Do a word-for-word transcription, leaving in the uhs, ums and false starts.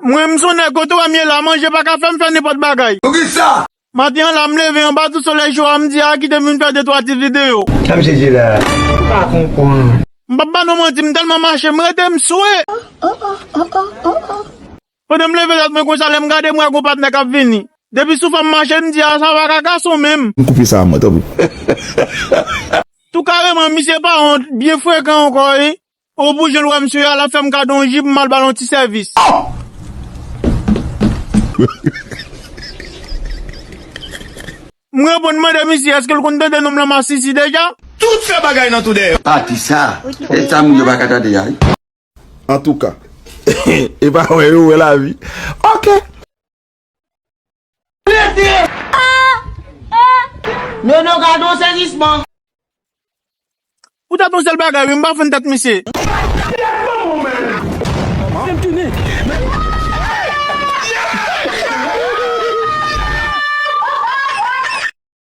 Mwen, m se yon nèg, kote w wè m ye la, manje pa ka fè m fè nenpòt bagay. Poukisa? Maten an la, m leve anba tou solèy cho a, m di, "A, kite m vin fè de twa ti videyo." Sa misye di la? M pa konprann. M p ap ba nou manti, m tèlman mache, m rete m swe. Pandan m leve tèt mwen konsa, lè m gade, m wè gon patnè k ap vini. Depi sou fè m mache, m di, "A, sa pa ka gason menm." M koupe sa a, mwen, tanpri. Tou kareman, misye pa wont, byen frekan ankò, wi. O pou jan l wè m sou yo a, l ap fè m kado yon jip, m al ba l yon ti sèvis. M reponn mande misye, èske l konn tande non m lan Masisi deja? Tout fè bagay nan tou dèyè. Pati sa, e sa moun yo pa ka tande a, wi. Antouka, e pa wè yo wè lavi. Ok. Nono, gade yon sezisman. Poutèt yon sèl bagay, wi, m pa fann tèt misye.